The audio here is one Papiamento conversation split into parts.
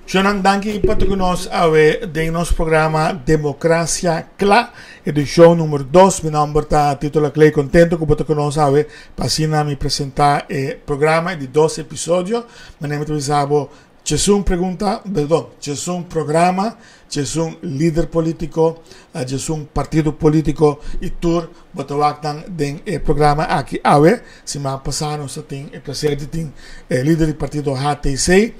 Shonan, danki pa ta ku nos awe den nos programa Democracia Cla, edicion numero 2. Mi nomber ta Tito Laclay, contento ku bo ta ku nos awe pa asina mi presenta e programa di dos episodio. Manera mi ta bisa bo, djesun pregunta, perdon, djesun programa, djesun lider politico, djesun partido politico y tur bo ta wak nan den e programa aki awe. Siman pasa nos ta tin e placer di tin e lider di partido HTC,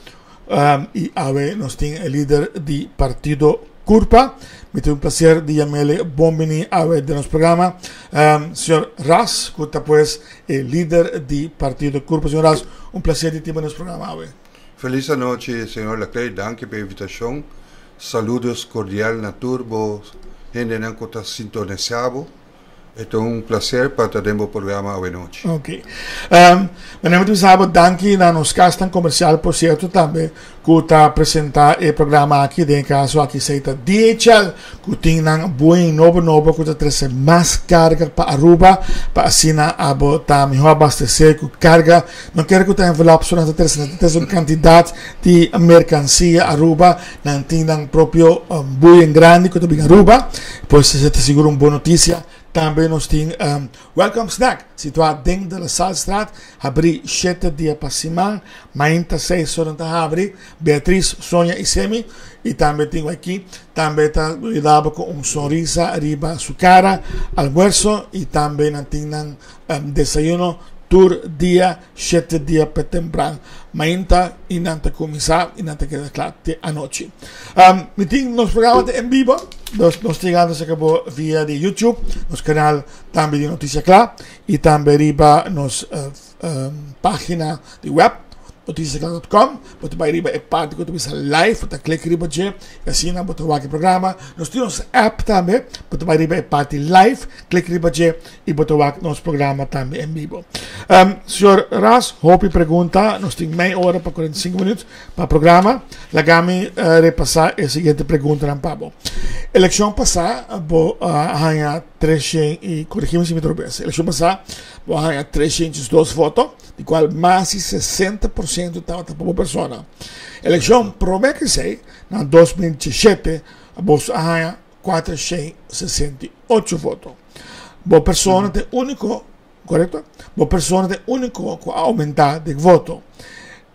Y awe nos tin e lider di partido Curpa. Mi tin un placer di yamele bon bini awe den nos programa. Señor Ras, cu ta pues e lider di partido Curpa. Señor Ras, un placer di tin bo den nos programa awe. Feliz anochi, señor Laclay. Danki pa e invitacion. Saludos cordial na tur bo hendenan cu ta sintonisa bo. E ta un placer pa ta den bo programa awenochi. Ok. Meneer mi ta bisa bo danki na nos casnan comercial por cierto tambe cu ta presenta e programa aki, den e caso aki esey ta DHL cu tin nan Boeing nobo nobo cu ta trece mas carga pa Aruba pa asina abo ta miho abastece cu carga. No kere cu ta envelop so nan ta trece, nan ta trece un cantidad di mercancia Aruba. Nan tin nan propio Boeing grandi cu ta bin Aruba, pues esey ta sigur un bon noticia. Tambe nos tin Welcome Snack, situa den De La Sallestraat, habri shete dia pa siman, mainta seis ora nan ta habri. Beatriz, Sonia y Semi, y tambe tin aki, tambe ta yuda bo cu un sonrisa riba su cara, almuerzo y tambe nan tin nan desayuno tur dia. Shete dia pe tempran mainta y nan ta cuminsa y nan ta keda cla te anochi. Mi tin nos programa ta en vivo, nos nos ta yegando cerca bo via di YouTube, nos canal tambe di Noticia Cla y tambe riba nos pagina di web noticiacla.com. Bo ta bai riba e parti cu ta bisa live, bo ta click riba dje y asina bo ta wak e programa. Nos tin nos app tambe, bo ta bai riba e parti live, click riba dje y bo ta wak nos programa tambe en vivo. Señor Ras, hopi pregunta. Nos tin mei ora pa 45 minuut pa programa. Laga mi repasa e siguiente preguntanan pa bo. Eleccion pasa, bo haña 300 y, corregime si mi tropieza, eleccion pasa, bo haña 302 voto, di cual mas di 60% tabata pa bo persona. Eleccion prome que esey, na 2017, bo a haña 468 voto. Bo persona ta e úniko, korekto? Bo persona ta e úniko ku a oumentá den voto.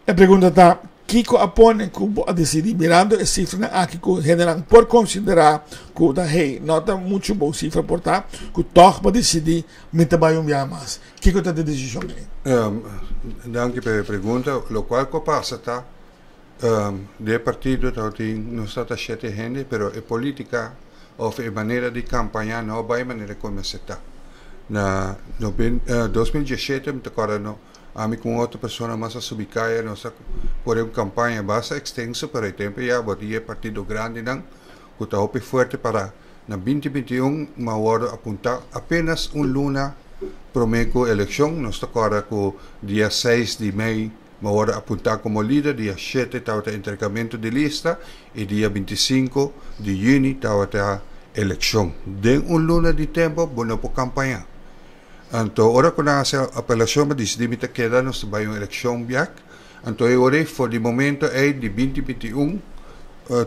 E pregunta ta, kiko a pone ku bo a disidí mirando e sifranan aki ku hendenan por konsiderá ku ta hey, no ta muchu bon sifra por ta, ku tòg bo a disidí mi ta bai un biaha mas? Kiko ta e desishon ei? Danki pa e pregunta. Lokual ku a pasa ta Den e partido tabatin nos tabata shete hende pero e politica of e manera di campaña no a bay manera cu mester ta. Na 2017 mi ta corda no ami cu un otro persona mas a subi caya nos a core un campaña basta extenso pero e tempo ya bo di e partido grandinan cu ta hopi fuerte para na 2021 mi a wordo apunta apenas un luna prome cu eleccion nos ta corda cu dia 6 di mei. Mi a wòrdu apuntá komo lider dia shete tabata entregamentu di lista i dia 25 di yüni tabata elekshon. Den un luna di tempu bo no por kampañá. Anto ora ku nan hasi apelashon mi disidí mi ta keda nos ta bai un elekshon biak. Anto e ora ei for di momento ei di binti 21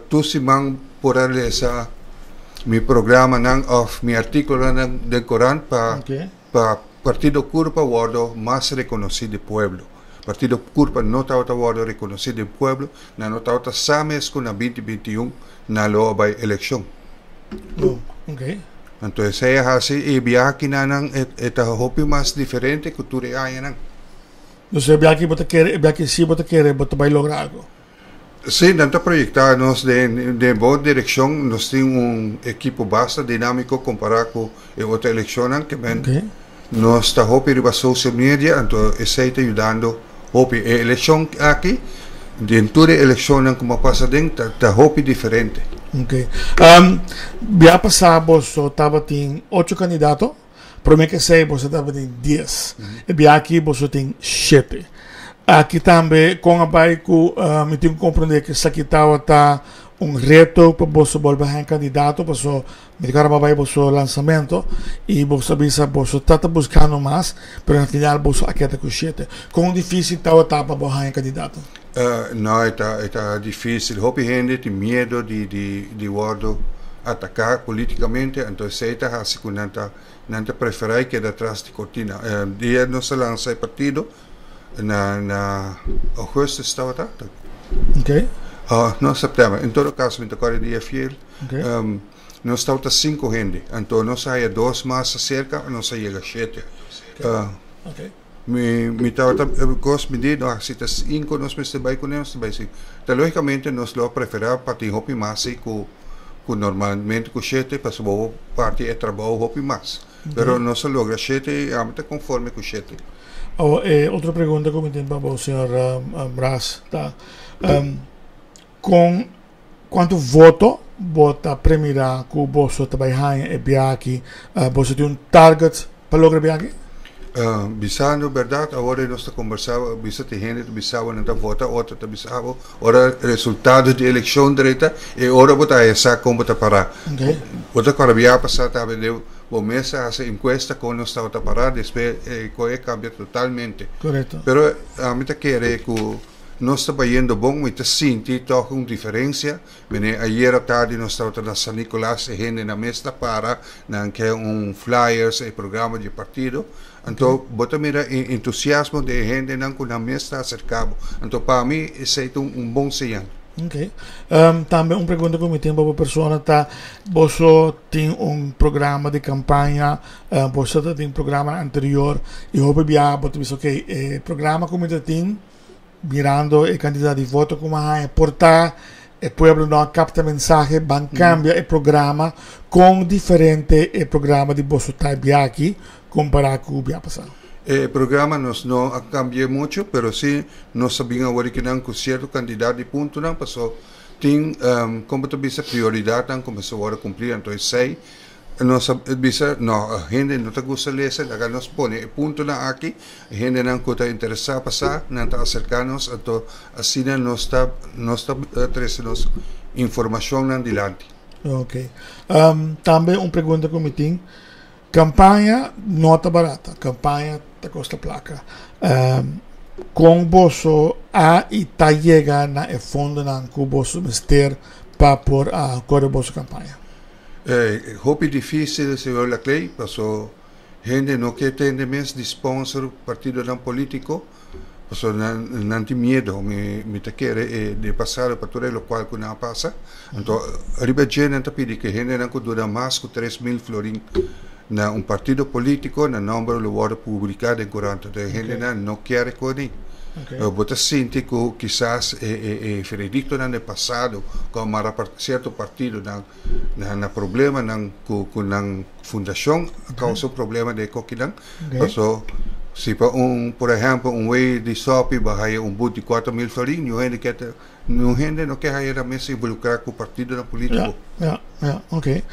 tur siman por a lesa mi programanan òf mi artíkulonan den korant pa Pa Partido Curpa wordo mas reconoci di pueblo. Partido Curpa no tabata wordo reconoci den pueblo, nan no tabata sa mes cu na 2021 nan lo a bay eleccion. Oh, okay. Anto esey a haci e biaha kinanan e ta hopi mas diferente cu tur e añanan. Dus e biaha aki bo ta kere, e biaha aki si bo ta kere bo ta bay logra algo. Sí, nan ta proyectá nos den den bon direccion. Nos tin un ekipo basta dinámico compará cu e otro eleccionnan ke men nos ta hopi riba social media, anto esey ta yudando hopi. E eleccion aki, den tur e eleccionnan cu bo a pasa den, ta ta hopi diferente. Ok. Bia pasá boso tabatin ocho candidato. Prome ke esei boso tabatin dies. E bia aki boso tin shete. Aki tambe kon a bai ku mi tin ku komprende ku esaki tabata un reto pa boso bolbe haña kandidato paso mi ta kòrda bai boso lansamento i boso a bisa boso ta ta buskando mas pero na final boso a keda ku shete. Kon difisil tabata pa bo haña kandidato? No, e ta dificil. Hopi hende tin miedo di wordo ataca politicamente, anto esey ta haci cu nan ta prefera keda tras di cortina. Dia nos a lansa e partido na augustus tabata. No, september. En todo caso, mi ta corda dia fiel. Nos tabata cinco hende. Anto nos a haya dos mas cerca, nos a yega shete. Mi tabata cos mi di, no, si ta cinco nos mester bay cu nos bay si. Ta logicamente nos lo prefera pa tin hopi mas si cu normalmente cu shete, pasobra bo parti e trabou hopi mas. Pero nos a logra shete y ami ta conforme cu shete. Oh, otro pregunta cu mi tin pa bo, señor Ras, ta con cuanto voto bo ta premira cu boso ta bay haya e biaha aki? Boso tin un target pa logra biaha aki? Bisando berdad, awor nos ta conversa, bisa tin hende ta bisa bo nan ta vota, otro ta bisa bo ora resultado di eleccion drenta e ora bo ta sa con bo ta para. Bo ta corda biaha pasa tambe de bo mes a haci encuesta con nos tabata para, despues e cos cambia totalmente. Pero ami ta kere cu nos ta bayendo bon, mi ta sinti toch un diferencia. Mene ayera tardi nos tabata na San Nicolas, e hende nan mes ta para, nan ke un flyers, e programa di partido. Anto, bo ta mira e entusiasmo di hende nan cu nan mes ta acerca bo. Anto, pa mi, esey ta un bon señal. Ok. Tambe un pregunta cu mi tin pa bo persona ta, boso tin un programa di campaña, boso tin programa anterior y hopi bia bo ta bisa, ok, e programa cu mi ta tin, mirando e cantidad di voto cu mi a haya, por ta e pueblo no a capta mensahe, ban cambia e programa, con diferente e programa di boso ta bia aki compara cu bia pasa? E programa nos no a cambia mucho, pero si nos a bin awor cu nan cu cierto cantidad di puntonan, paso tin con ta bisa, prioridadnan cuminsa awor cumpli. Anto esey nos a bisa, no, hende no ta gusta lesa, laga nos pone e puntonan aki, hendenan cu ta interesa pa sa, nan ta acerca nos, anto asina nos ta trece nos informacionnan dilanti. Ok. Tambe un pregunta cu mi tin. Campaña no ta barata, campaña ta costa placa. Con boso a y ta yega na e fondonan cu boso mester pa por a core boso campaña? Hopi dificil, señor Laclay, paso hende no kier tende mes di sponsor partidonan politico, paso nan tin miedo, mi ta kere di pasado pa tur e locual cu nan a pasa. Anto, riba dje nan ta pidi cu hendenan cu duna mas cu 3000 florin na un partido politico, nan nomber lo wordo publica den corant. Anto, hendenan no kier coni. Bo ta sinti cu kisas e veredictonan di pasado cu a mara cierto partidonan na problemanan cu nan fundacion a causa problema di cokinan. Paso, si pa un, por ehempel, un wey di sopi bo haya un boete di 4000 florin, niun hende no kier haya nan mes involucra cu partidonan politico. Ja, ok.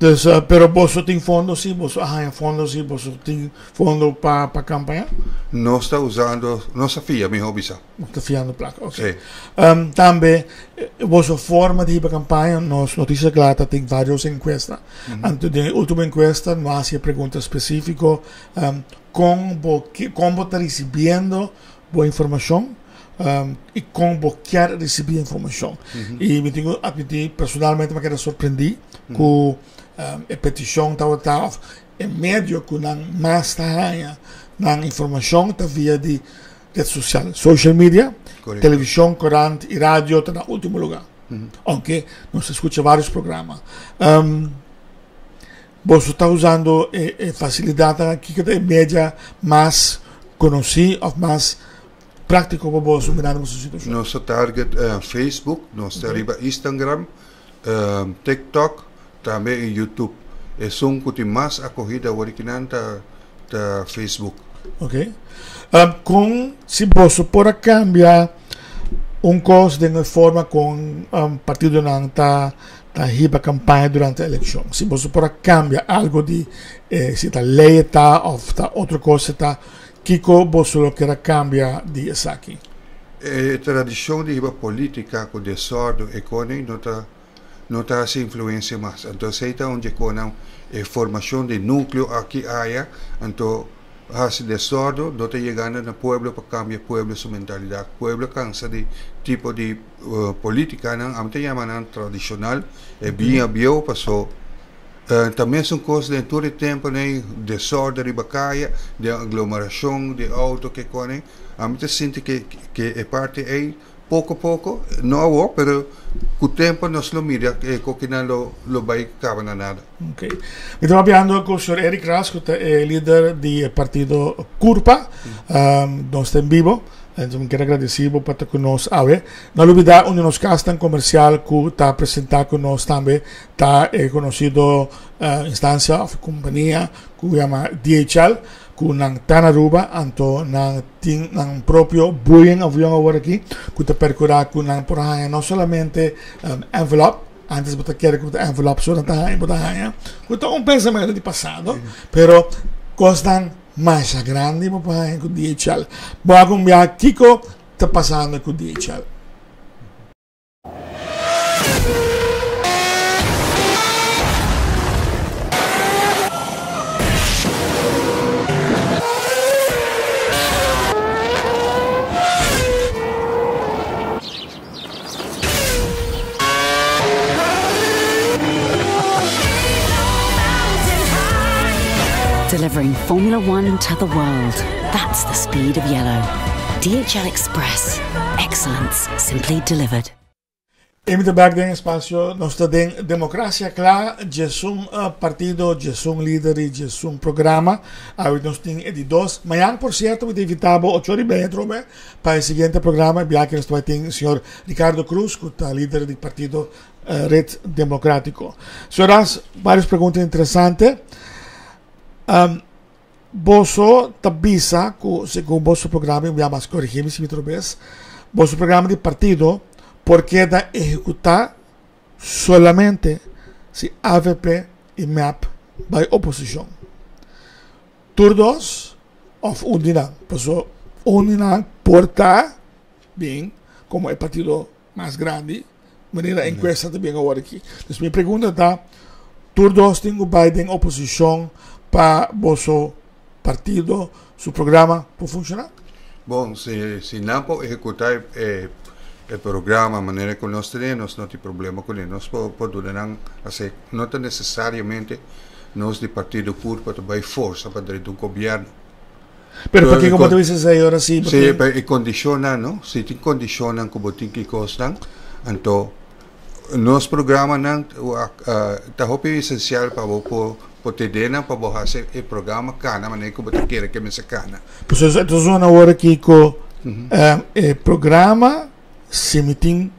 Dus, pero boso tin fondo si, boso a haya fondo si, boso tin fondo pa campaña? Nos ta usando, nos ta fia, miho bisa. Ta fiando placa, ok. Si. Tambe, boso forma di campaña, nos Noticiacla ta tin varios encuesta. Anto, den ultimo encuesta, nos a haci pregunta specifico, con bo ta recibiendo bo informacion y con bo kier recibi informacion. Y mi tin cu admiti, personalmente mi a keda sorprendi cu e peticion tabata, of e medio cu nan mas ta haya nan informacion ta via di red social, social media, television, corant y radio ta na ultimo lugar. Aunke nos ta scucha varios programa. Boso ta usando e facilidad aki cu ta e media mas conoci of mas practico pa boso mirando boso situacion? Nos target Facebook, nos ta riba Instagram, TikTok, tambe y YouTube. Esun cu tin mas acogida awor akinan ta Facebook. Ok. Con si boso por a cambia un cos den forma con partidonan ta hiba campaña durante eleccion? Si boso por a cambia algo di si ta ley ta of ta otro cos ta, kico boso lo kier a cambia di esaki? E tradicion di hiba politica cu desorden economy no ta haci influencia mas. Anto, esey ta unda cu e formacion di nucleo aki aya, anto hasi desordo no ta yegando na pueblo pa cambia pueblo su mentalidad. Pueblo cansa di tipo di politicanan, ami ta yama nan tradicional, e biña bieu paso ta mesun cos den tur e temponan, desorde riba caya, den aglomeracion di auto ke cone. Ami ta sinti ke e parti ey Poco poco, no awor, pero cu tempo nos lo mira e cokinan lo lo bay caba na nada. Ok. Mi ta papiando cu señor Eric Ras, cu ta e lider di e partido Curpa. Nos ta en bibo. Entonces mi kier agradeci bo pa ta cu nos awe. No lubida un di nos casnan comercial cu ta presenta cu nos tambe ta e conocido instancia of compania cu yama DHL. Ku nan ta na Aruba, anto nan tin nan propio Boeing avion awor aki, ku ta perkurá ku nan por haña no solamente envelop, antes bo ta kere ku ta envelop so nan ta haña, bo ta haña, ku ta un pensamentu di pasado, pero kosnan masha grandi bo por haña ku DHL. Bo a kumbiá kiko ta pasando ku DHL? Delivering Formula One to the world. That's the speed of yellow. DHL Express. Excellence simply delivered. E mi ta bek den espacio, nos ta den Democracia Cla, djesun partido, djesun lider y djesun programa. Awe nos tin e di dos. Mañan, por cierto, mi ta invita bo ocho ora y media atrobe pa e siguiente programa. E biaha nos ta bai tin señor Ricardo Cruz, cu ta lider di partido Red Democratico. Señor Ras, varios pregunta interesante. Boso ta bisa ku segun boso programa, i un bia mas korigí mi si mi ta robes, boso programa di partido por keda ehekutá solamente si avp i mep bai oposishon. Tur dos òf un di nan? Paso un di nan por ta bin komo e partido mas grandi, manera enkuesta ta bin awor aki. Dus mi pregunta ta, tur dos tin ku bai den oposishon pa boso partido su programa por funshoná? Bon, si si nan por ehekutá e e programa manera ku nos tene, nos no tin problema kuné. Nos por por duna nan hasi. No ta nesesariamente nos di Partido Curpa ta bai forsa pa drenta un gobièrnu. Pero pakiko bo ta bisa esei ora si bo tin. Sí, e kondishonnan no. Si tin kondishonnan ku bo tin ki kosnan, anto nos programanan ta hopi esensial pa bo por por tende nan pa bo hasi e programa kana manera ku bo ta kere ke mester kana. Pues e ta zona awor aki ku e programa si mi tin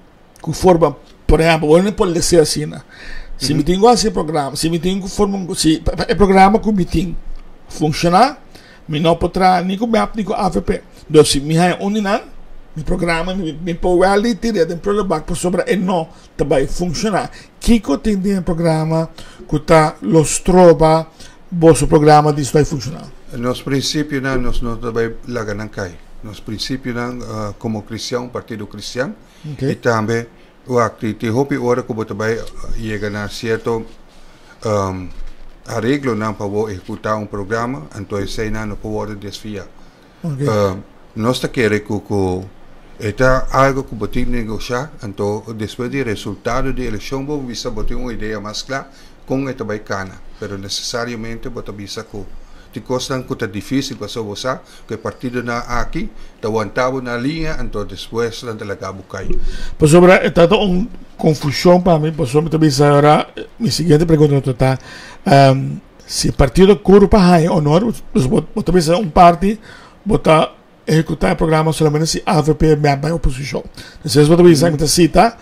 ku forma, por ehempel, bo no por lese asina. Si mi tin ku hasi e programa, si mi tin ku forma, si e programa ku mi tin funshoná, mi no por traha ni ku mep ni ku avp. Entonces si mi haña un di nan, mi programa mi por wèl di tira den prullenbak pasobra e no ta bai funshoná. Kiko tin den e programa ku ta lo stroba boso programa di bai funshoná? Nos prinsipionan nos no ta bai laga nan kai. Nos prinsipionan komo kristian, un partido kristian, I tambe wak ti tin hopi ora ku bo ta bai yega na sierto areglonan pa bo ehekutá un programa, anto eseinan no por wòrdu desviá. Nos ta kere ku ku e ta algu ku bo tin negoshá, anto despues di resultado di elekshon bo bisa bo tin un idea mas kla kon e ta bai kana, pero nesesariamente bo ta bisa ku tin kosnan ku ta difísil pasobra bo sa ku e partidonan aki ta wanta bo na liña anto despues nan ta laga bo kai. Pasobra e ta ta un konfushon pa mi, pasobra mi ta bisa ora mi siguiente pregunta lo ta si partido Curpa haña honor, bo ta bisa un parti bo ta ehekutá e programa solamente si avp mep bai oposishon. Entonces bo ta bisa, mi ta sita,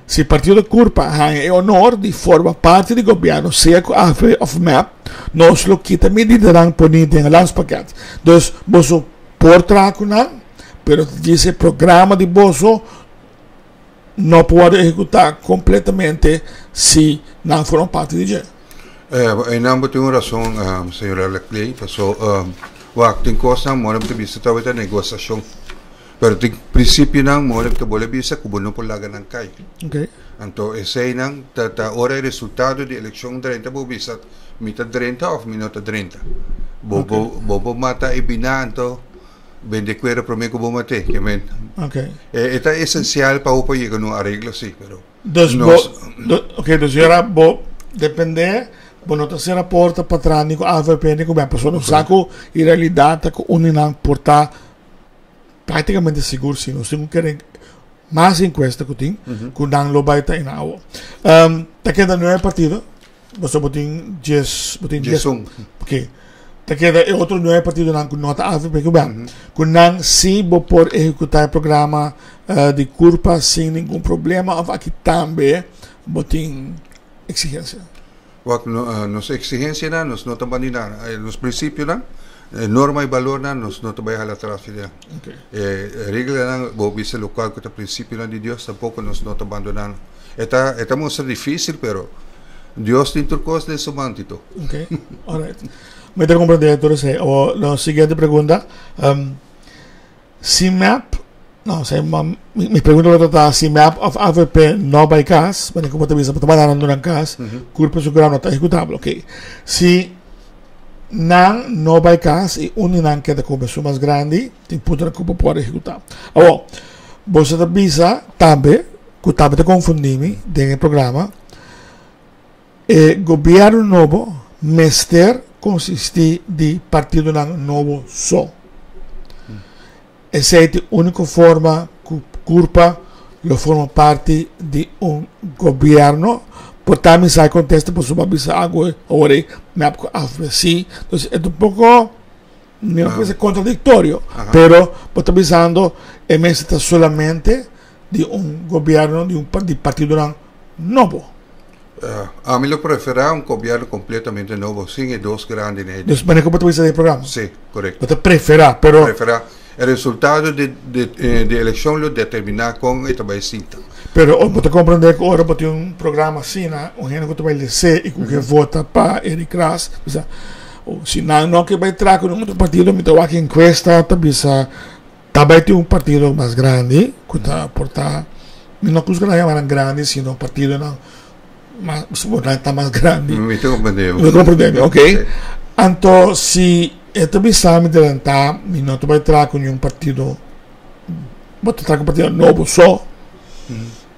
si partido Curpa haña e honor di forma parti di gobièrnu sea ku avp òf mep, nos lo kita medidanan poni den e landspakket. Dus boso por traha ku nan, pero ta djis e programa di boso no por wòrdu ehekutá kompletamente si nan forma parti di dje. Einan bo tin un rason, señor Leclay, paso wak tin kosnan mora bo ta bisa ta weta negosiashon, pero tin prinsipionan mora bo ta bole bisa ku bo no por laga nan kai. Anto eseinan ta ta ora e resultado di elekshon drenta bo bisa mi ta drenta òf mi no ta drenta. Bo bo bo por mata e biná anto bende kuero promé ku bo mat'é. Ke men e e ta esensial pa bo por yega na un areglo si pero Dus bo nos. Ok dus yora bo dependé bo no ta sera porta pa traha ni ku avp ni ku mep pasobra nos sa ku e realidat ta ku un di nan por ta práktikamente sigur si nos tin ku kere mas enkuesta ku tin ku nan lo bai ta ina awo. Ta keda nuebe partido pasobra bo tin dies bo tin dies Diesun. Ok ta keda e otro nuebe partidonan ku no ta avp ku mep ku nan si bo por ehekutá e programa di Curpa sin ningun problema of aki tambe bo tin eksigensia? Wak, nos eksigensianan nos no ta bandiná, nos prinsipionan, norma i balornan nos no ta bai hala atras di nan. E reglanan, bo bisa lokual ku ta prinsipionan di Dios tampoko nos no ta bandoná nan. E ta e ta mustra difísil pero Dios tin tur kos den su man Tito. Ok, alright. Mi ta komprendé tur esei. Awor nos siguiente pregunta, Si mep, no, si mi pregunta lo ta si mep of avp no bay cas, manera como ta bisa, bo ta manda nan nan cas, curpa su grado no ta ejecutabel, ok. Si nan no bay cas y un di nan keda como esun mas grandi, tin puntonan cu bo por ehecuta. Awor, boso ta bisa tambe, cu tambe ta confundi mi den e programa, E gobierno nobo mester consisti di partidonan nobo so. Esey ta e unico forma cu Curpa lo forma parti di un gobierno. Por ta mi sa e contesta pasobra bo a bisa algo awor ey mi a cu afp si. Entonces e ta un poco mi no bisa contradictorio pero bo ta bisando e mester ta solamente di un gobierno di un di partidonan nobo. Ami lo preferá un gobierno completamente nobo sin e dos grandinan ei. Dus manera ku bo ta bisa den e programa? Sí, korekto. Bo ta preferá, pero. Preferá. E resultado di di elekshon lo determiná kon e ta bai sinta. Pero bo ta komprendé ku ora bo tin un programa asina, un hende ku ta bai les'é i ku ke vota pa Eric Ras, bisa, si nan no ke bai traha ku un otro partido, mi ta wak enkuesta ta bisa Ta bai tin un partido mas grandi ku ta porta, mi no kusga nan yama nan grandi sino partidonan mas nan ta mas grandi. Mi ta komprende bo. Mi ta komprende mi, ok. Anto si e ta bisa mi delantá mi no ta bai traha ku niun partido, bo ta traha ku partido nobo so,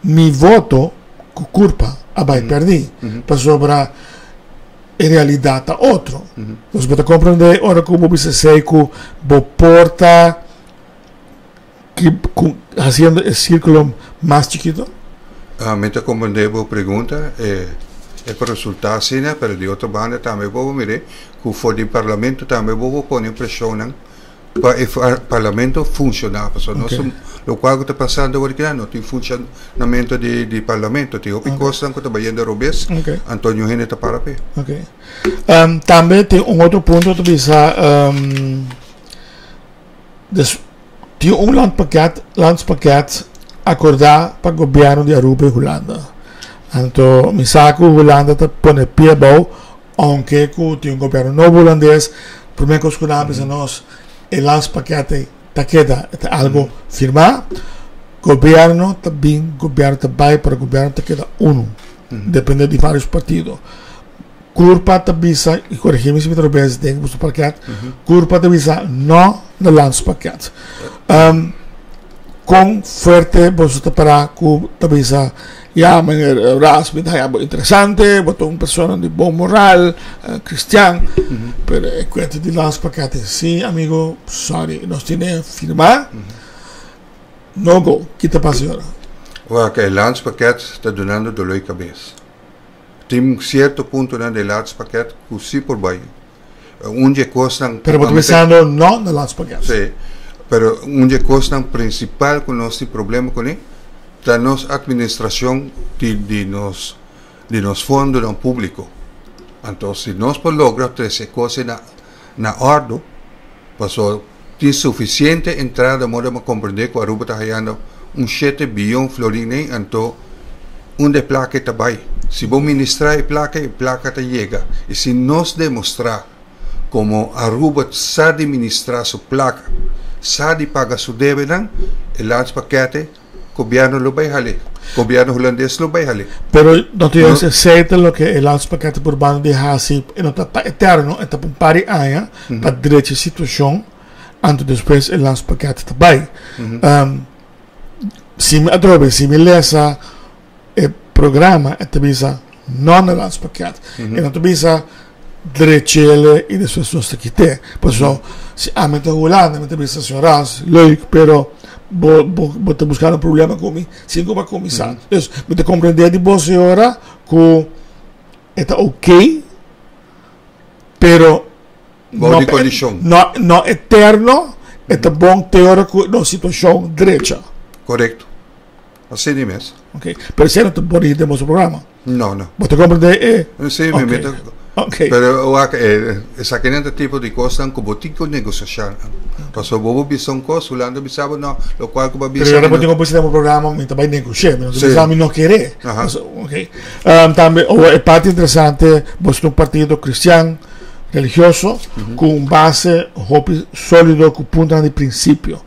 mi voto ku kurpa a bai pèrdí pasobra e realidat ta otro. Nos bo ta komprendé ora ku bo bisa esei ku bo por ta hasiendo e sirkulo mas chikito? Mi ta komprendé bo pregunta. E por resultá asina, pero di otro banda tambe bo por mir'é ku for di parlamento tambe bo por pone preshonnan pa e parlamento funciona pasobra nos locual cu ta pasando awor aki no tin funcionamento di parlamento tin hopi cosnan cu ta bayendo robes anto niun hende ta para p'e. Tambe tin un otro punto ta bisa tin un landpakket landspakket acorda pa gobierno di Aruba y Hulanda anto mi sa cu Hulanda ta pone pie abao Aunke ku tin un gobièrnu nobo hulandes, promé kos ku nan a bisa nos, e landspakket ei ta keda, e ta algu firmá. Gobièrnu ta bin, gobièrnu ta bai, pero gobièrnu ta keda unu, depende di vários partido. Curpa ta bisa, i korigí mi si mi ta robes den boso pakèt, Curpa ta bisa no na landspakket. Kon fuerte boso ta pará ku ta bisa Ya, meneer Ras, mi ta haña bo interesante, bo ta un persona di bon moral, cristian, pero e cuento di landspakket si, amigo, sorry, nos tene firma, no go, ki ta pasa yora? Wak, e landspakket ta dunando dolor di cabes. Tin cierto puntonan di e landspakket cu si por bay. Un di e cosnan. Pero bo ta pensando no na landspakket. Si, pero un di e cosnan principal cu nos tin problema cune ta nos administracion di di nos di nos fondonan publico. Anto si nos por logra trece e cos na na ordo, paso tin suficiente entrada moda bo comprende cu Aruba ta hayando un shete biyon florin ey, anto unda e placa ta bay? Si bo ministra e placa, e placa ta yega. Y si nos demostra como Aruba sa di ministra su placa, sa di paga su debenan, e landspakket gobierno lo bay hale. Gobierno Hulandes lo bay hali. Pero no ta juist esey ta loke e landspakket ta purbando di haci, e no ta pa eterno, e ta pa un par di aña pa drecha e situacion, anto despues e landspakket ta bay. Si mi atrobe, si mi lesa e programa e ta bisa no na landspakket, e no ta bisa drechele y despues nos ta kite. Pasobra si ami ta Hulanda mi ta bisa señor Ras, leuk, pero bo bo bo ta buscando problema cu mi sin cu bo a cuminsa. Dus mi ta comprende di bo señora cu e ta ok, pero Bou di condicion. No, no eterno, e ta bon te ora cu nos situacion drecha. Correcto. Asina mes. Ok, pero esei no ta por den boso programa. No, no. Bo ta comprende e? Sí, mi mi ta. Ok. Pero wak, e esakinan ta tipo di kosnan ku bo tin ku negosiashá. Pasobra bo bo bisa un kos, Hulanda bisa bo no, lokual ku bo a bisa. Pero ora bo tin ku bisa den bo programa, mi ta bai negosh'é, mi no ta bisa mi no kere. Ok. Tambe e parti interesante, boso ta un partido kristian, religioso, ku un base hopi sólido ku puntonan di prinsipio.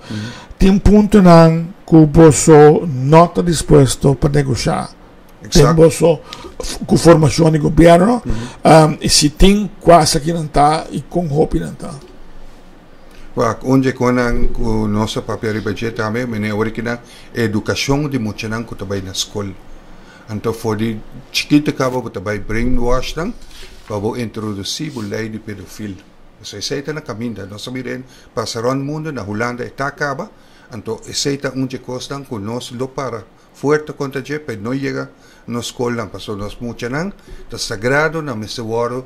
Tin puntonan ku boso no ta dispuesto pa negoshá den boso ku formashon di gobièrnu i si tin kua esakinan ta i kon hopi nan ta? Wak, un dje konan ku nos a papia riba dje tambe, mene ora ki nan edukashon di muchanan ku ta bai na skol. Anto for di chikitu kaba bo ta bai brainwash nan pa bo introdusí bo lei di pedofil. Pasobra esei ta na kaminda. Nos a mira e pasa rònt mundu, na Hulanda e ta kaba. Anto esei ta un dje kosnan ku nos lo para fuerte kontra dje pa e no yega nos skolnan, pasobra nos muchanan ta sagrado, nan mester wòrdu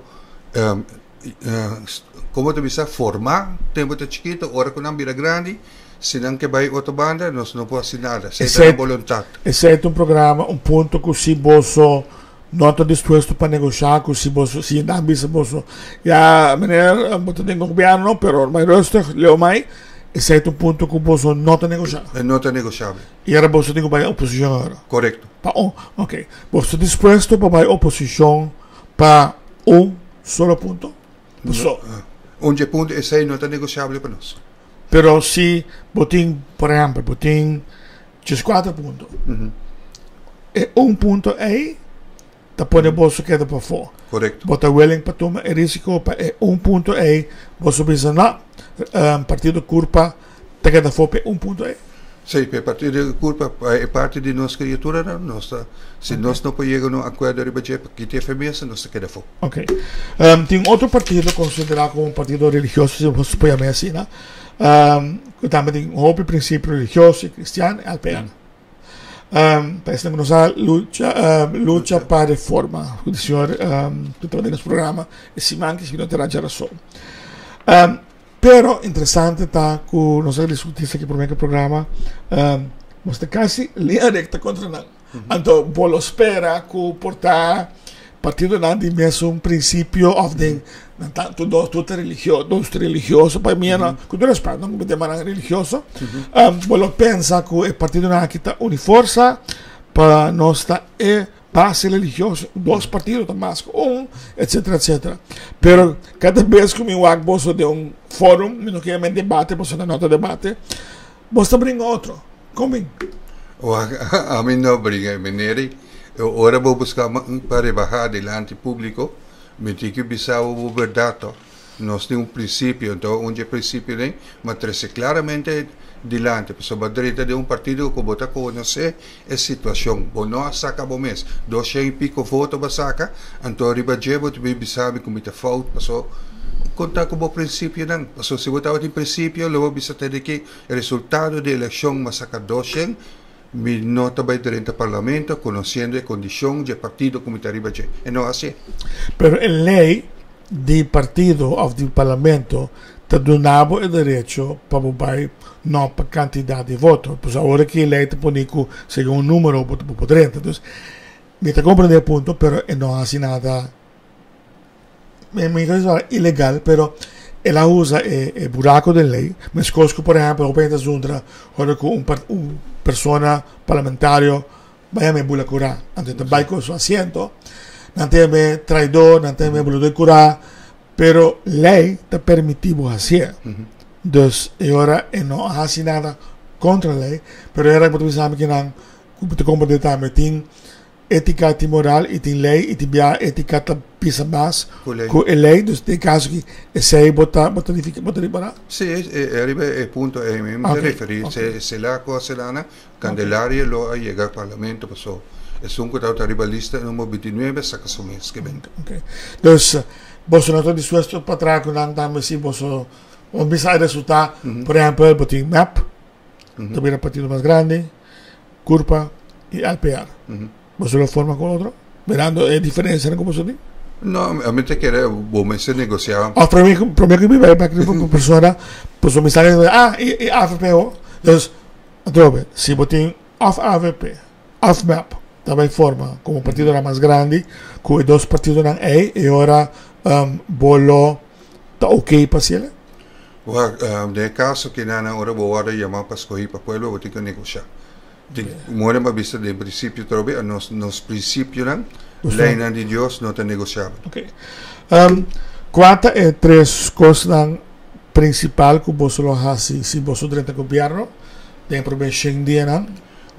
komo ta bisa formá tempu ta chikitu, ora ku nan bira grandi si nan ke bai otro banda nos no por hasi nada, esei ta nan boluntat. Esei ta un programa, un punto ku si boso no ta dispuesto pa negoshá ku si boso si nan bisa boso ya meneer bo ta den gobièrnu pero bai rustig leu mai esei ta un punto ku boso no ta negoshá. E no ta negoshabel. I ora boso tin ku bai oposishon ora? Korekto. Pa un, ok. Boso ta dispuesto pa bai oposishon pa un solo punto? Paso. Un dje punto esei no ta negoshabel pa nos. Pero si bo tin, por ehèmpel, bo tin djeskuater punto. E un punto ei ta pone boso keda pafó. Korekto. Bo ta willing pa tuma e risiko pa e un punto ei boso bisa no, Partido Curpa ta keda afó pa e un punto ei? Sí, pa e Partido Curpa, pa e parti di nos kriaturanan, nos ta, si nos no por yega na un akuerdo riba dje pa kita e femesa, nos ta keda afó. Ok. Tin otro partido konsiderá komo un partido religioso, si bo por yam'é asina, ku tambe tin hopi prinsipio religioso i kristian, LPN. Pa esnan ku no sa, lucha lucha pa reforma, ku di señor ku tabata den nos programa e siman ki no ta raja rason. Pero interesante ta ku nos a diskutí esaki promé ku e programa, nos ta kasi linea rekta kontra nan. Anto bo lo spera ku por ta partidonan di mesun prinsipio òf den nan ta tur dos tur ta religio dos ta religioso pa mi no ku tur respeto no ku mi ta yama nan religioso bo lo pensa ku e partidonan aki ta uni forsa pa nos ta e base religioso dos partido ta mas ku un etcetera etcetera pero kada bes ku mi wak boso den un forum mi no ke yama debate pasobra no ta debate Bos ta bringa otro. Kon bin? Wak, ami no bringa, meneer. Ora bo buska pa rebaha dilanti publico, mi tin ki bisa bo bo berdad to. Nos tin un principio, enton un dje principionan m'a trece claramente dilanti, pasobra bo a drenta den un partido cu bo ta conoce e situacion. Bo no a saca bo mes. Doshen y pico voto bo a saca, anto riba dje bo ta bin bisa mi cu mi ta fout, pasobra Konta ku bo prinsipionan. Pasobra si bo tabatin prinsipio, lo bo bisa tende ki resultado di elekshon m'a saka doshen, mi no ta bai drenta parlamento konosiendo e kondishon dje partido ku mi ta riba dje. E no hasié. Pero e lei di partido òf di parlamento ta duna bo e derecho pa bo bai no pa kantidat di voto. Pasobra awor aki e lei ta pone ku segun un numero bo por drenta. Dus mi ta komprende e punto, pero e no hasi nada. Mi mi ta bisa ilegal, pero el a usa e e buraco den ley. Meskos ku por ehempel hopi hende ta zundra ora ku un par un persona parlamentario bai a me bula kurá. Anto e ta bai ku su asiento. Nan ta yam'é traidor, nan ta yam'é bulador di kurá, pero ley ta permití bo hasié. Dus e ora e no a hasi nada kontra ley, pero e ora bo ta bisa mi kinan. Ku bo ta komprendé tambe tin étika, tin moral i tin lei i tin bia étika ta pisa mas ku e lei. Dus den kaso aki esei bo ta bo ta nifiká bo ta ripará? Sí, e riba e punto ei mi ta referí. Se sela ku a selana Candelaria lo a yega parlamento paso esun ku tabata riba lista number bintinuebe a saka su mes ke benta. Ok. Dus boso no ta dispuesto pa traha ku nan tambe si boso bo bisa e resulta por ehempel bo tin mep ta bira partido mas grandi, Curpa y LPR. Boso lo forma ku otro mirando e diferencianan ku boso tin? No, ami ta kere bo mester negocia. Of prome prome ku mi bai bek riba ku persona pasobra mi sa ke ah e avp ho. Dus atrobe si bo tin of avp of mep ta bai forma komo partidonan mas grandi ku e dos partidonan ei e ora bo lo ta ok pa hasiel? Wak, den e kaso kinan ora bo wòrdu yamá pa skohí pa pueblo bo tin ku negoshá. Di moda mi a bisa den prinsipio trobe a nos nos prinsipionan, leinan di Dios no ta negoshabel. Ok. Kua ta e tres kosnan prinsipal ku boso lo hasi si boso drenta gobièrnu den e promé shen dianan?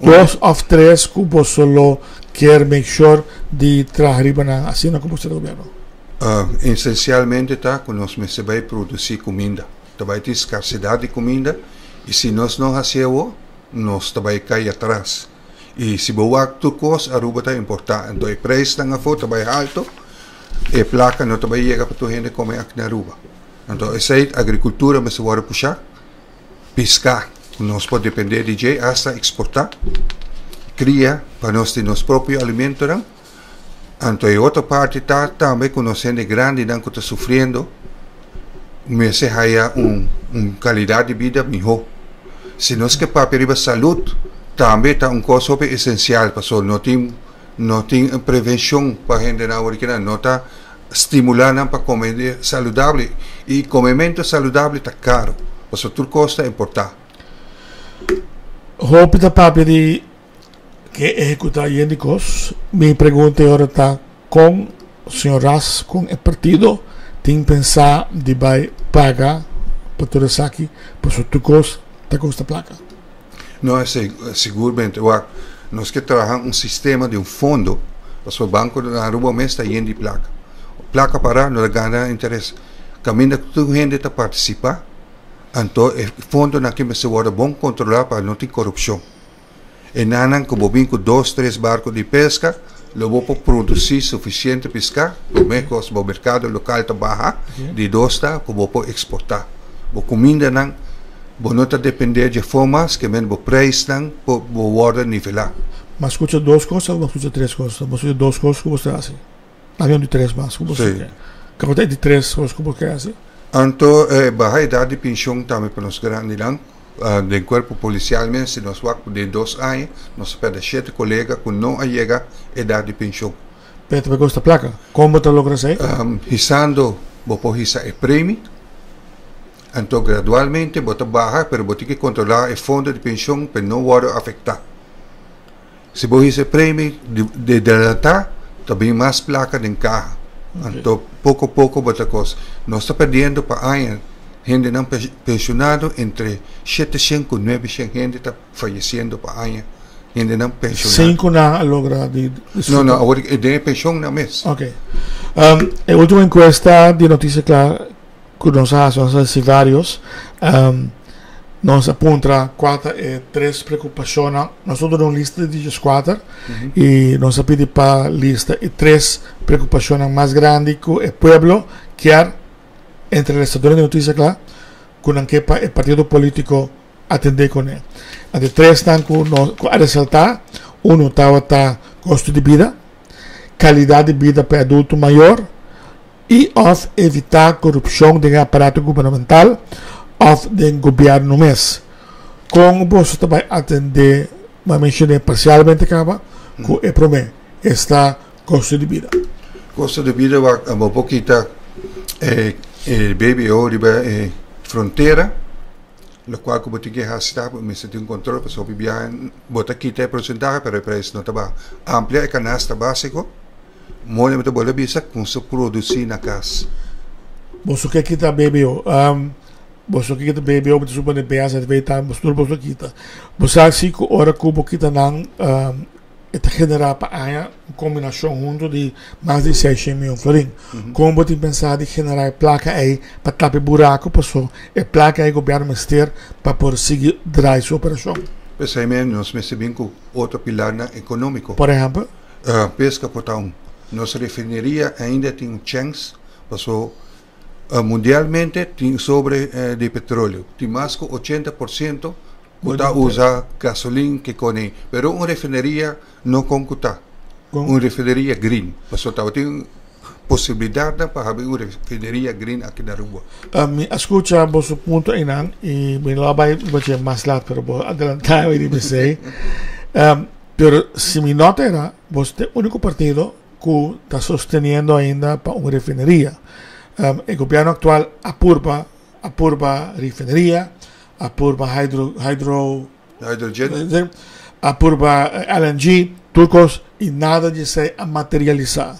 Dos òf tres ku boso lo kier make sure di traha riba nan asina ku boso ta gobièrnu? Esensialmente ta ku nos mester bai produsí kuminda. Ta bai tin skarsedat di kuminda i si nos no hasi awo, nos ta bai kai atras. I si bo wak tur kos Aruba ta importá, anto e preisnan afó ta bai halto, e plaka no ta bai yega pa tur hende kome aki na Aruba. Anto esei agrikultura mester wòrdu pushá, piská ku nos por dependé di dje asta eksportá, kria pa nos tin nos propio alimentonan. Anto e otro parti ta tambe ku nos hende grandinan ku ta sufriendo mester haya un un kalidat di bida mihó. Si nos ke papia riba salud tambe ta un kos hopi esensial pasobra no tin no tin prevenshon pa hendenan awor kinan no ta stimulá nan pa kome saludable i komementu saludable ta karo pasobra tur kos ta importá. Hopi ta papia di ke ehecuta yen di cos. Mi pregunta e ora ta con señor Ras con e partido tin pensa di bay paga pa tur esaki pasobra tur cos ta costa placa. No, esey sigurmente. Wak, nos ke traha un sistema di un fondo pasobra banco na Aruba mes ta yen di placa. Placa para no ta gana interes. Caminda cu tur hende ta participa anto e fondonan aki mester wordo bon controla pa no tin corupcion. E nannan ku bo bin ku dos tres barku di peska lo bo por produsí sufisiente piská, promé kos bo merkado lokal ta baha, di dos ta ku bo por eksportá bo kumindanan, bo no ta dependé dje for mas ke men bo preisnan por bo wòrdu nivelá. M'a skucha dos kos òf m'a skucha tres kos? M'a skucha dos kos ku bo ta hasi. Abi un di tres mas ku bo Sí. Kiko ta e di tres kos ku bo ke hasi? Anto e baha edat di penshon tambe pa nos grandinan. Den kuerpo polisial mes si nos wak den dos aña nos a perde shete kolega ku no a yega edat di penshon. Pero ta kosta plaka. Kon bo ta logra esei? Hisando bo por hisa e premi, anto gradualmente bo ta baha pero bo tin ke kontrolá e fondo di penshon pa e no wòrdu afektá. Si bo hisa e premi di delantá ta bin mas plaka den kaha. Anto poko poko bo ta kos. Nos ta perdiendo pa aña hendenan penshonado entre sheteshen ku nuebeshen hende ta fayesiendo pa aña hendenan penshonado. Sin ku nan a logra di disfruta. No no awor den e penshonnan mes. Ok. E ultimo enkuesta di Noticia Cla ku nos a hasi, nos a hasi varios, nos a puntra kua ta e tres preokupashonnan, nos a duna un lista di dieskuater i nos a pidi pa lista e tres preokupashonnan mas grandi ku e pueblo kier entre lestadornan di Notisia Kla ku nan ke pa e partido polítiko atendé kuné. Anto e tresnan ku nos ku a resaltá, unu tabata kosto di bida, kalidat di bida pa e adulto mayor, i òf evitá korupshon den e aparato gubernamental òf den gobièrnu mes. Kon boso ta bai atendé, mi a menshoné parsialmente kaba, ku e promé, esta kosto di bida? Kosto di bida wak bo por kita e BBO riba e frontera, lokual ku bo tin ke hasi ta bo mester tin un kontrol pasobra hopi biaha bo ta kita e porsentahe pero e preis no ta baha. Amplia e kanasta básiko. Mooi mi ta bolbe bisa ku su produsí na kas. Boso ke kita BBO. Boso ke kita BBO, bo ta supone BAZV tambe, boso tur boso kita. Bo sa si ku ora ku bo kita nan e ta generá pa aña un kombinashon huntu di mas di seishen mion florin. Kon bo tin pensá di generá e plaka ei pa tapa e buraku paso e plaka ei gobièrnu mester pa por sigui drai su operashon? P'esei mes nos mester bin ku otro pilarnan ekonómiko. Por ehèmpel? Peska por ta un. Nos refineria ainda tin un chèns paso Mundialmente tin sobre di petroleo. Tin mas ku 80% ku ta usa gasolin ke kone. Pero un refineria no kon ku ta. Un refineria green. Pasobra tabatin posibilidatnan pa habri un refineria green aki na Aruba. Mi a skucha boso punto einan i mi lo a bai riba dje mas lat pero bo a adelantá mi riba esei. Pero si mi no ta era, boso ta e úniko partido ku ta sosteniendo ainda pa un refineria. E gobierno aktual a purba a purba refineria, a purba hydro hydro Hydrogen. a purba LNG, tur kos i nada di esei a materialisá.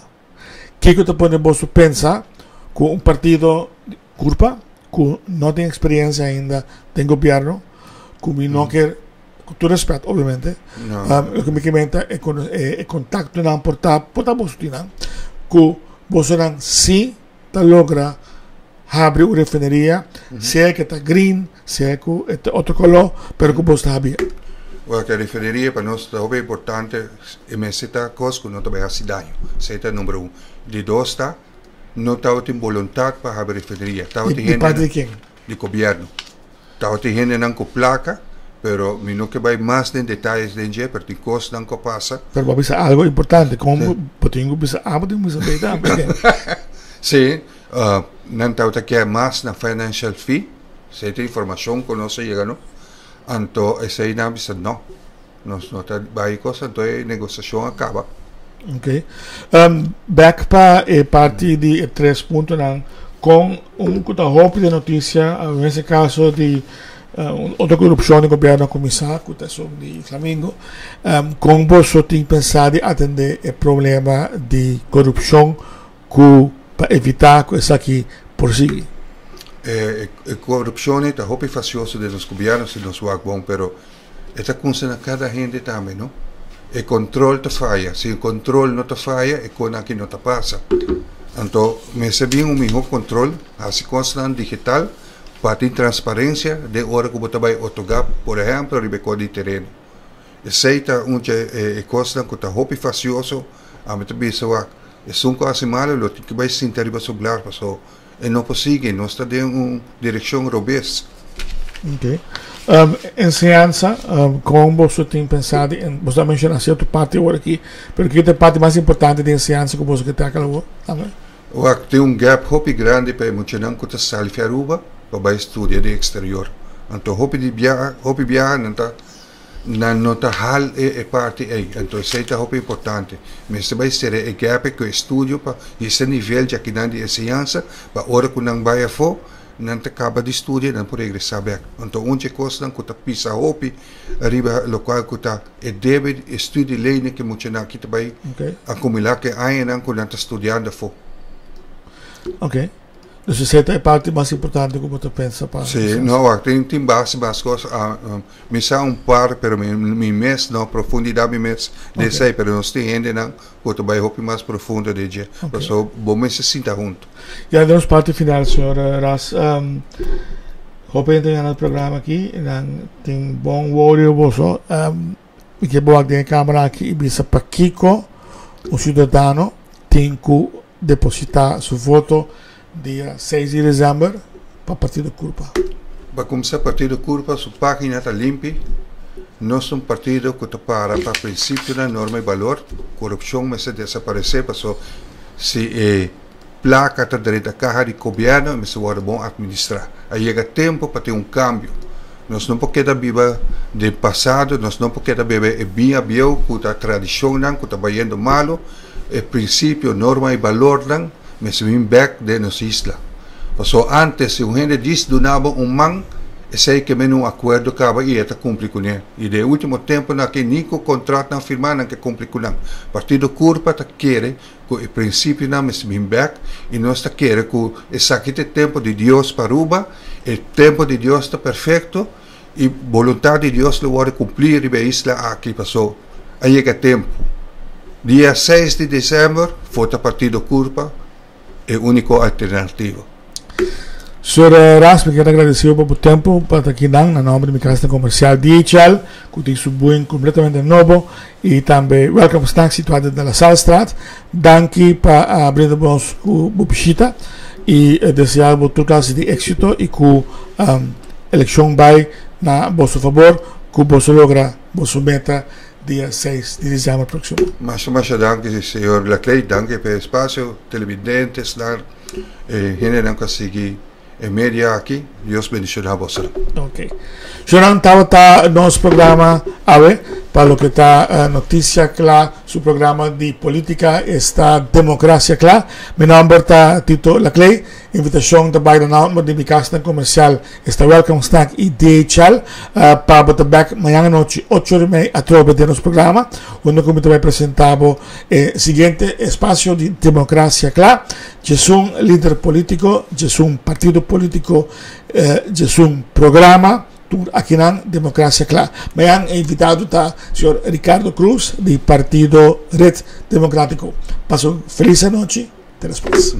Kiko ta pone boso pensa ku un partido Curpa ku no tin experiencia ainda den gobierno, ku mi no kier, ku tur respet obviamente, loke mi ke menta e e contactonan por ta, por ta boso tin nan, ku bosonan si ta logra habri un refineria, sea ke ta green, sea ku e ta otro color, pero ku boso ta habri. Wak, e refineria pa nos ta hopi importante, e mester ta kos ku no ta bai hasi daño, esei ta number un. Di dos ta, No tabatin boluntat pa habri refineria. Tabatin Di parti di ken? Di gobierno. Tabatin hendenan ku plaka, pero mi no ke bai mas den detayes den dje, pero tin kosnan ku a pasa. Pero bo a bisa algo importante, kon bo tin ku bisa A, bo tin ku bisa B tambe. Si, nan tabata ke mas na financial fee, esei ta informashon ku nos a yega no. Anto esei nan a bisa no. Nos no ta bai kos, anto e negosiashon a kaba. Ok. Bek pa e parti di e tres puntonan, kon un ku ta hopi den notisia, en ese kaso di otro korupshon di gobièrnu a kuminsá, ku ta esun di Flamingo, kon boso tin pensá di atendé e problema di korupshon ku pa evitá ku esaki por sigui? E korupshon ei ta hopi fasioso den nos gobièrnu si nos wak bon, pero E ta kunsa na kada hende tambe, no? E kontrol ta faya. Si e kontrol no ta faya, e kon aki no ta pasa. Anto, mester bin un mihó kontrol, hasi kosnan digital pa tin transparensia den ora ku bo ta bai otorgá, por ehèmpel, riba e kos di tereno. Esei ta un dje e kosnan ku ta hopi fasioso. Ami ta bisa wak, esun ku hasi malu lo tin ku bai sinta riba su blar paso E no por sigui, nos ta den un direccion robes. Ok. Enseñansa, con boso tin pensa di, boso a menciona cierto parti awor aki, pero kiko ta e parti mas importante di enseñansa cu boso ke tackle awor? Tambe. Wak, tin un gap hopi grandi pa e muchanan cu ta sali fi Aruba pa bay studia den exterior. Anto hopi di biaha, hopi biaha nan ta Nan no ta hal e parti ei. Anto esei ta hopi importante. Mester bai sera e gap ei ku e studio pa hisa nivel djakinan di enseñansa pa ora ku nan bai afó nan ta kaba di studia nan por regresá bèk. Anto un dje kosnan ku ta pisa hopi riba lokual ku ta e debe di e studielenen ku e muchanan aki ta bai akumulá ku e añanan ku nan ta studiando afó. Dus esei ta e parti mas importante ku bo ta pensa pa. Sí, no, wak, tin tin base bas kos. Mi sa un par, pero mi mi mes no profundidat mi mes den esei, pero nos tin hendenan ku ta bai hopi mas profundo den dje. Pasobra bo mester sinta huntu. Ya den nos parti final, señor Ras, hopi hende ta na e programa aki, nan tin bon worio boso. Mi ke bo wak den e kamera aki i bisa pakiko un siudadano tin ku depositá su voto dia seis di desèmber pa Partido Curpa. Pa kumsa Partido Curpa su página ta limpi. Nos ta un partido ku ta para pa prinsipionan, norma i balor. Korupshon mester desaparesé paso si e plaka ta drenta kaha di gobièrnu e mester wòrdu bon atministrá. A yega tempu pa tin un kambio. Nos no por keda biba den pasado, nos no por keda bebe e biña bieu ku ta tradishonnan ku ta bayendo malu. E prinsipio, norma i balornan mester bin bek den nos isla. Pasobra antes si un hende dis duna bo un man, esei ke mene un akuerdo kaba i e ta kumpli kuné. I den e ultimo tempunan aki ni ku kontratnan firmá nan ke kumpli ku nan. Partido Curpa ta kere ku e prinsipionan mester bin bek i nos ta kere ku esaki ta e tempu di Dios pa Aruba. E tempo di Dios ta perfecto y boluntad di Dios lo wordo cumpli riba e isla aki paso a yega tempo. Dia 6 di december vota Partido Curpa, e unico alternativa. Sr. Ras, mi kier ta agradecido pa bo tempo pa ta akinan na nomber di mi casa comercial DHL cu tin su buen completamente nobo y tambe Welcome Snack situa den La Salstraat. Danki pa a brinda nos cu bo bishita y desea bo tur clase di exito y cu eleccion bay na boso fabor cu boso logra boso meta dia 6 di december proximo. Masha masha danki señor Laclay, danki pa e espacio, televidentesnan, e hendenan cu a sigui e media aki, Dios bendiciona boso. Ok. Shonan tabata nos programa awe pa loke ta Noticia Cla, su programa di politica esta Democracia Cla. Mi nomber ta Tito Laclay. Invitacion ta bay na nomber di mi casnan comercial esta Welcome Snack y DHL pa bo ta bek mañan anochi ocho ora y mei atrobe den nos programa unda cu mi ta bay presenta bo e siguiente espacio di Democracia Cla. Djesun lider politico, djesun partido politico, djesun programa, tur akinan Democracia Cla. Mañan e invitado ta señor Ricardo Cruz di partido Red Democratico. Pasa un feliz anochi, te despues.